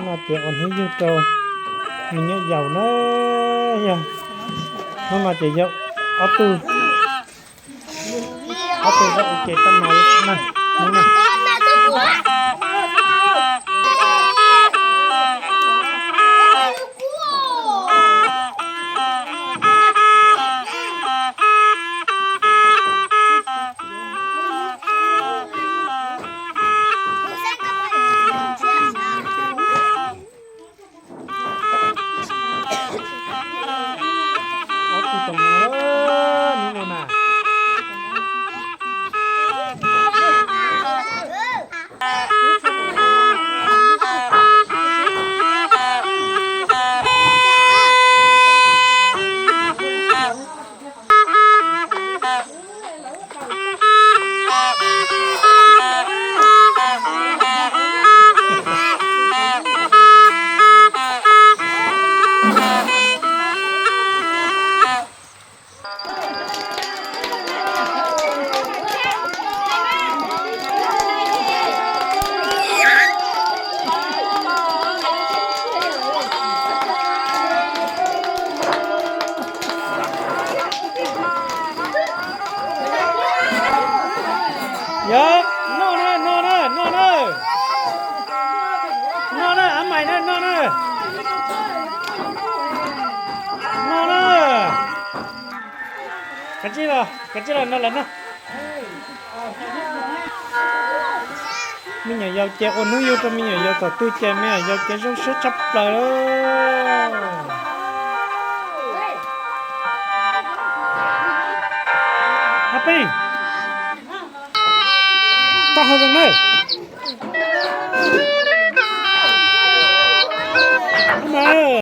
No ces ua hnub yug rau me nyuam yaus na, yog hnub no ces yog ob tug, ob tug ua ke tab no na, hnub no. Ob tug tau mus lawm hnub no na. Yog, noj na, noj na, noj na. Noj na, av mais na, noj na. Noj na. Kav tsij los, kav tsij los no lawm na. Me nyuam yaus ces ua hnub yug rau me nyuam yaus thaum twg ces me nyuam yaus ces zoo siab tshaj plaws lawm. Happy, taub hau zoo na. Mas